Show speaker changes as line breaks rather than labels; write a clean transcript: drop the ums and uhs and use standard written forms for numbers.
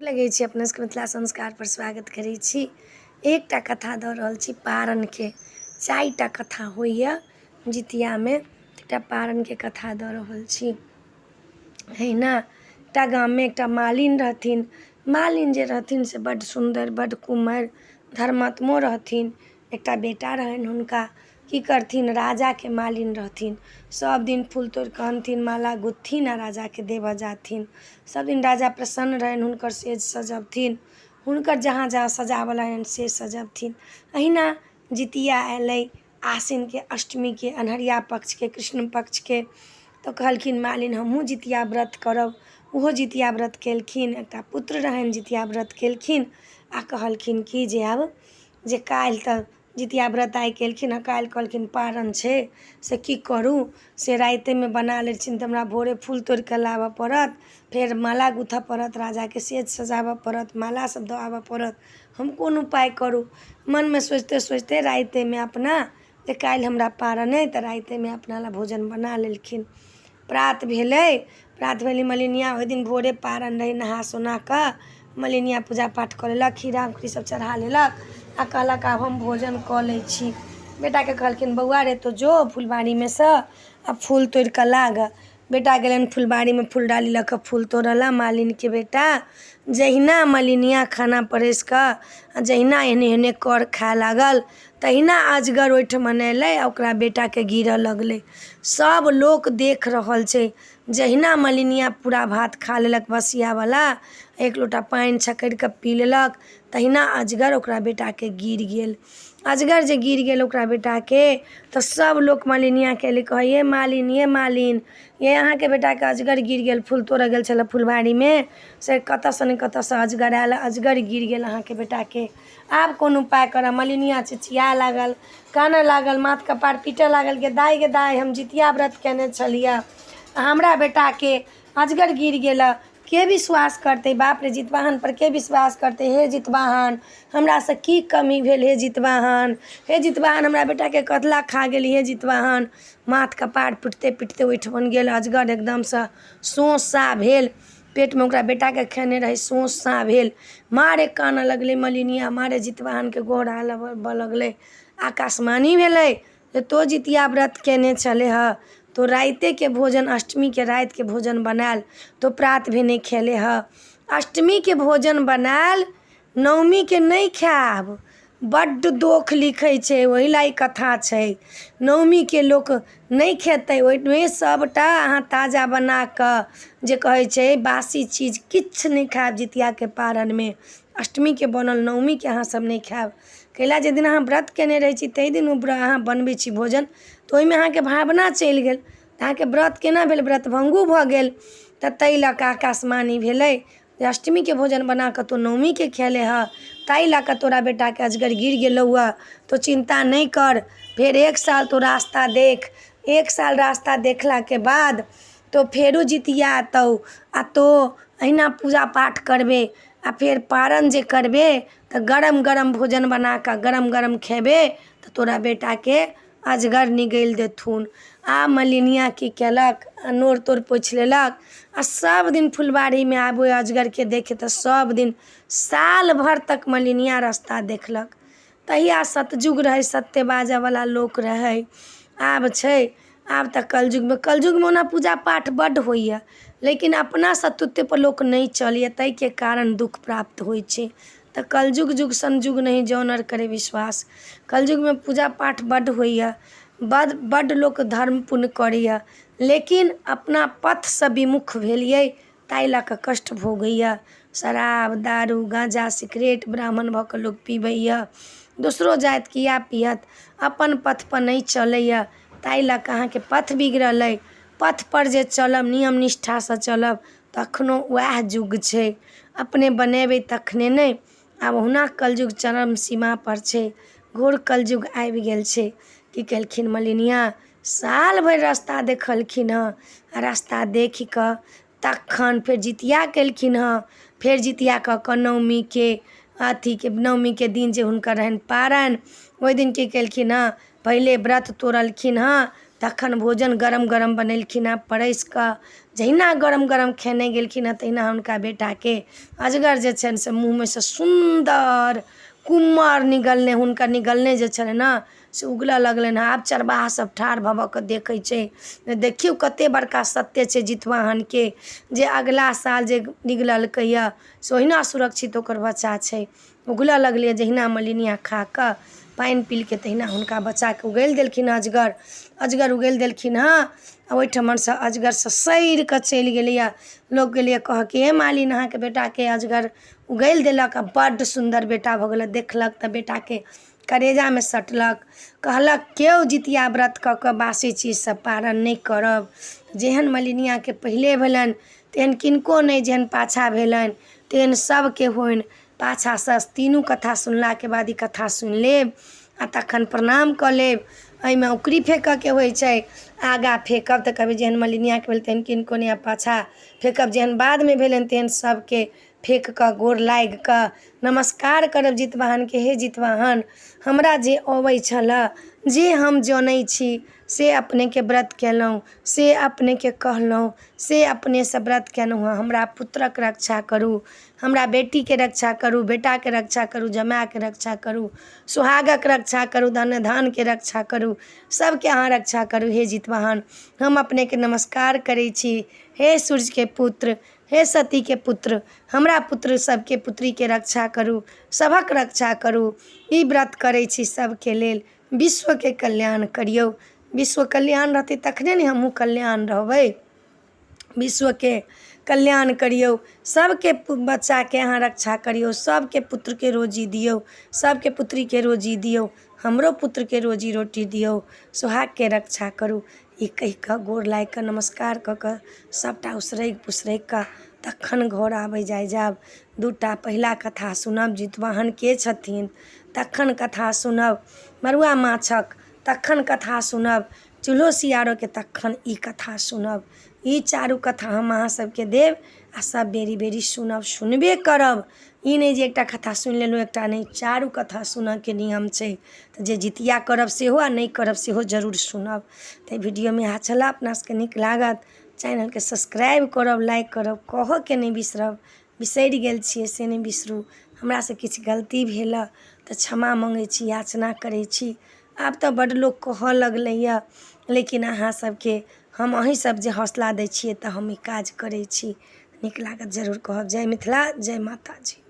लगै छी अपना सबके मिथिला संस्कारपर स्वागत करै छी। एकटा कथा दऽ रहल छी पारनके। चारिटा कथा होइए जितियामे, एकटा पारनके कथा दऽ रहल छी। एहिना एकटा गाममे एकटा मालिन रहथिन। मालिन जे रहथिन से बड्ड सुन्दर, बड्ड कुमरि, धर्मात्मो रहथिन। एकटा बेटा रहनि हुनका। की करथिन, राजाके मालिन रहथिन। सब दिन फूल तोड़ि कऽ अनथिन, माला गुथथिन आ राजाके देबऽ जाथिन। सब दिन राजा प्रसन्न रहनि, हुनकर सेज सजबथिन, हुनकर जहाँ जहाँ सजाबऽ रहनि से सजबथिन। अहिना जितिया अयलै आसिनके अष्टमीके अन्हरिया पक्षके कृष्ण पक्षके, तऽ कहलखिन मालिन हमहूँ जितिया व्रत करब। ओहो जितिया व्रत केलखिन। एकटा पुत्र रहनि, जितिया व्रत केलखिन आ कहलखिन कि जे आब जे काल्हि तऽ जितिया व्रत आइ केलखिन हँ, काल्हि कहलखिन पारन छै, से की करू? से रातिमे बना लै छियनि तऽ हमरा भोरे फूल तोड़ि कऽ लाबऽ पड़त, फेर माला गूँथऽ पड़त, राजाके सेज सजाबऽ पड़त, माला सब दऽ आबऽ पड़त, हम कोन उपाय करू? मनमे सोचिते सोचिते रातिमे अपना जे काल्हि हमरा पारन अइ, तऽ रातिमे अपना लए भोजन बना लेलखिन। प्रात भेलै, प्रात भेलै मलिनिया ओहि दिन भोरे पारन रहै, नहा सोना कऽ मलिनिया पूजा पाठ कऽ लेलक, खीरा उखरी सब चढ़ा लेलक आ कहलक आब हम भोजन कऽ लै छी। बेटाके कहलखिन बौआ रे, तो जो फुलबाड़ीमे सँ आ फूल तोड़ि कऽ ला गऽ। बेटा गेलनि फुलबाड़ीमे फूल डाली लऽ कऽ फूल तोड़ऽ लए मालिनके बेटा। जहिना मलिनिया खाना परसि कऽ आ जहिना एहने एहने कर खाय लागल, तहिना अजगर ओहिठमन अयलै आ ओकरा बेटाके गीरऽ लगलै। सभ लोक देख रहल छै। जहिना मलिनिया पूरा भात खा लेलक बसियावला, एक लोटा पानि छकरि कऽ पी लेलक, तहिना अजगर ओकरा बेटाके गीर गेल। अजगर जे गीर गेल ओकरा बेटाके, तऽ सभ लोक मलिनियाके अयलै, कहै ये मालिन, ये मालिन, ये अहाँके बेटाके अजगर गीर गेल। फूल तोड़ऽ गेल छलए फुलबाड़ीमे, से कतऽसँ ने कतऽसँ अजगर आयल, अजगर गीर गेल अहाँके बेटाके, आब कोन उपाय करब? मलिनिया चिचियाए लागल, कानऽ लागल, माथ कपार पीटऽ लागल, गे दाइ, गे दाइ, हम जितिया व्रत कयने छलियै आ हमरा बेटाके अजगर गीर गेलऽ, के विश्वास करतै? बाप रे, जितवाहनपर के विश्वास करतै? हे जितवाहन, हमरासँ की कमी भेल? हे जितवाहन, हे जितवाहन, हमरा बेटाके कतला खा गेली? हे जितवाहन। माथ कपार पिटते पिटते ओहिठमन गेल अजगर, एकदमसँ सोँ साँ भेल। पेटमे ओकरा बेटाके खेने रहै, सोँ साँ भेल। मारे कानऽ लगलै मलिनिया, मारे जितवाहनके गोहरा लगबऽ लगलै। आकाशवाणी भेलै जे तोँ जितिया व्रत कयने छलै हँ, तो रातिएके भोजन, अष्टमीके रातिके भोजन बनायल तो प्रात भेने खेले हऽ। अष्टमीके भोजन बनायल नवमीके नहि खायब, बड्ड दोख लिखै छै, ओहि लए ई कथा छै। नवमीके लोक नहि खेतै। ओहिमे सभटा अहाँ ताजा बना कऽ जे कहै छै, बासी चीज किछु नहि खायब जितियाके पारनमे। अष्टमीके बनल नवमीके अहाँसभ नहि खायब, कैला जाहि दिन अहाँ व्रत कयने रहै छी ताहि दिन ओ अहाँ बनबै छी भोजन, तऽ ओहिमे अहाँके भावना चलि गेल, तऽ अहाँके व्रत केना भेल? व्रत भङ्गो भऽ गेल। तऽ ताहि लऽ कऽ आकाशवाणी भेलै जे अष्टमीके भोजन बना कऽ तोँ नवमीके खेले हऽ, ताहि लऽ कऽ तोरा बेटाके अजगर गीर गेलौ हँ। तोँ चिन्ता नहि कर, फेर एक साल तोँ रास्ता देख। एक साल रास्ता देखलाके बाद तो फेरो जितिया अयतौ आ तोँ अहिना पूजा पाठ करबे आ फेर पारन जे करबे, तऽ गरम गरम भोजन बना कऽ गरम गरम खेबे, तऽ तोरा बेटाके अजगर निगलि देथुन। आ मलिनिया की केलक? आ नोर तोर पोछि लेलक आ सभ दिन फुलबाड़ीमे आबै अजगरके देखे। तऽ सभ दिन साल भरि तक मलिनिया रास्ता देखलक। तहिया सतयुग रहै, सत्य बाजऽवला लोक रहै। आब छै? आब तऽ कलयुगमे, कलयुगमे ओना पूजा पाठ बड्ड होइए, लेकिन अपना सतुत्वपर लोक नहि चलैए, ताहिके कारण दुःख प्राप्त होइ छै। तऽ कलयुग युग सन युग नहि जँ नर करे विश्वास। कलयुगमे पूजा पाठ बड्ड होइए, बड्ड बड्ड लोक धर्म पुण्य करैए, लेकिन अपना पथसँ विमुख भेलियै, ताहि लऽ कऽ कष्ट भोगैए। शराब, दारू, गाँजा, सिगरेट ब्राह्मण भऽ कऽ लोक पीबैए, दोसरो जाति किए पीयत? अपन पथपर नहि चलैए, ताहि लऽ कऽ अहाँके पथ बिगड़ल अइ। पथपर जे चलब, नियम निष्ठासँ चलब, तखनो उएह युग छै। अपने बनेबै तखने ने। आब ओहुना कलयुग चरम सीमापर छै, घोर कलयुग आबि गेल छै। की केलखिन मलिनिया? साल भरि रास्ता देखलखिन हँ आ रास्ता देखि कऽ तखन फेर जितिया केलखिन हँ। फेर जितिया कऽ कऽ नवमीके अथीके नवमीके दिन जे हुनकर रहनि पारन, ओहि दिन की केलखिन हँ? पहिले व्रत तोड़लखिन हँ। तखन भोजन गरम गरम बनेलखिन हँ परसि कऽ जहिना गरम गरम खेने गेलखिन हँ तहिना हुनका बेटाके अजगर जे छनि से मुँहमे सँ सुन्दर कुम्मर निगलने हुनकर निगलने जे छलनि हँ से उगलऽ लगलनि हँ। आब चरबाहा सब ठाढ़ भऽ भऽ कऽ देखै छै, देखियौ कते बड़का सत्य छै जितवाहनके, जे अगिला साल जे निगललकै से ओहिना सुरक्षित ओकर बच्चा छै। उगलऽ लगलैए जहिना मलिनिया खा कऽ पानि पीलकै तहिना हुनका बच्चाके उगलि देलखिन अजगर। अजगर उगलि देलखिन हँ आ ओहिठमनसँ अजगर ससरि कऽ चलि गेलैए। लोक गेलैए कहऽ कि हे मालिन, अहाँके बेटाके अजगर उगलि देलक आ बड्ड सुन्दर बेटा भऽ गेलै। देखलक तऽ बेटाके करेजामे सटलक, कहलक केओ जितिया व्रत कऽ कऽ बासी चीजसँ पारन नहि करब। जेहन मलिनियाके पहिले भेलनि तेहन किनको नहि, जेहन पाछाँ भेलनि तेहन सभके होइन। पाछाँसँ तीनू कथा सुनलाके बाद ई कथा सुनि लेब आ तखन प्रणाम कऽ लेब। एहिमे औँकुरी फेकयके होइ छै। आगाँ फेकब तऽ कहबै जेहन मलिनियाके भेल तेहन किनको नहि, आ पाछाँ फेकब जेहन बादमे भेलनि तेहन सभके फेक कऽ गोर लागि कऽ नमस्कार करब जितवाहनके। हे जितवाहन, हमरा जे अबै छलऽ, जे हम जनै छी से अपनेके व्रत कयलहुँ, से अपनेके कहलहुँ, से अपनेसँ व्रत कयलहुँ हँ। हमरा पुत्रक रक्षा करू, हमरा बेटीके रक्षा करू, बेटाके रक्षा करू, जमायके रक्षा करू, सोहागक रक्षा करू, धन धानके रक्षा करू, सबके अहाँ रक्षा करू। हे जितवाहन, हम अपनेके नमस्कार करै छी। हे सूर्यके पुत्र, हे सतीके पुत्र, हमरा पुत्र सबके पुत्रीके रक्षा करू, सभक रक्षा करू। ई व्रत करै छी सबके लेल, विश्वके कल्याण करियौ। विश्व कल्याण रहतै तखने ने हमहूँ कल्याण रहबै। विश्वके कल्याण करियौ, सबके बच्चाके अहाँ रक्षा करियौ, सबके पुत्रके रोजी दियौ, सबके पुत्रीके रोजी दियौ, हमरो पुत्रके रोजी रोटी दियौ, सोहागके रक्षा करू। ई कहि कऽ गोर लागि कऽ नमस्कार कऽ कऽ सभटा उसरगि पुसरगि कऽ तखन घर आबै जाइ जायब। दू टा पहिला कथा सुनब जितवाहन के छथिन, तखन कथा सुनब मड़ुआ माछक, तखन कथा सुनब चूल्हो सियारऽके, तखन ई कथा सुनब। ई चारू कथा हम अहाँ सबके देब आ सब बेरी बेरी सुनब, सुनबे करब। ई नहि जे एकटा कथा सुनि लेलहुँ एकटा नहि, चारू कथा सुनऽके नियम छै। तऽ जे जितिया करब सेहो आ नहि करब सेहो जरूर सुनब। तऽ वीडियोमे इएह छलऽ, अपना सबके नीक लागत चैनलके सब्सक्राइब करब, लाइक करब, कहऽके नहि बिसरब। बिसरि गेल छियै से नहि बिसरू। हमरासँ किछु गलती भेल हँ तऽ क्षमा मङ्गै छी, याचना करै छी। आब तऽ बड्ड लोक कहऽ लगलैए, लेकिन अहाँ सबके हम अहीं सब जे हौसला दै छियै तऽ हम ई काज करै छी। नीक लागत जरूर कहब। जय मिथिला, जय माताजी।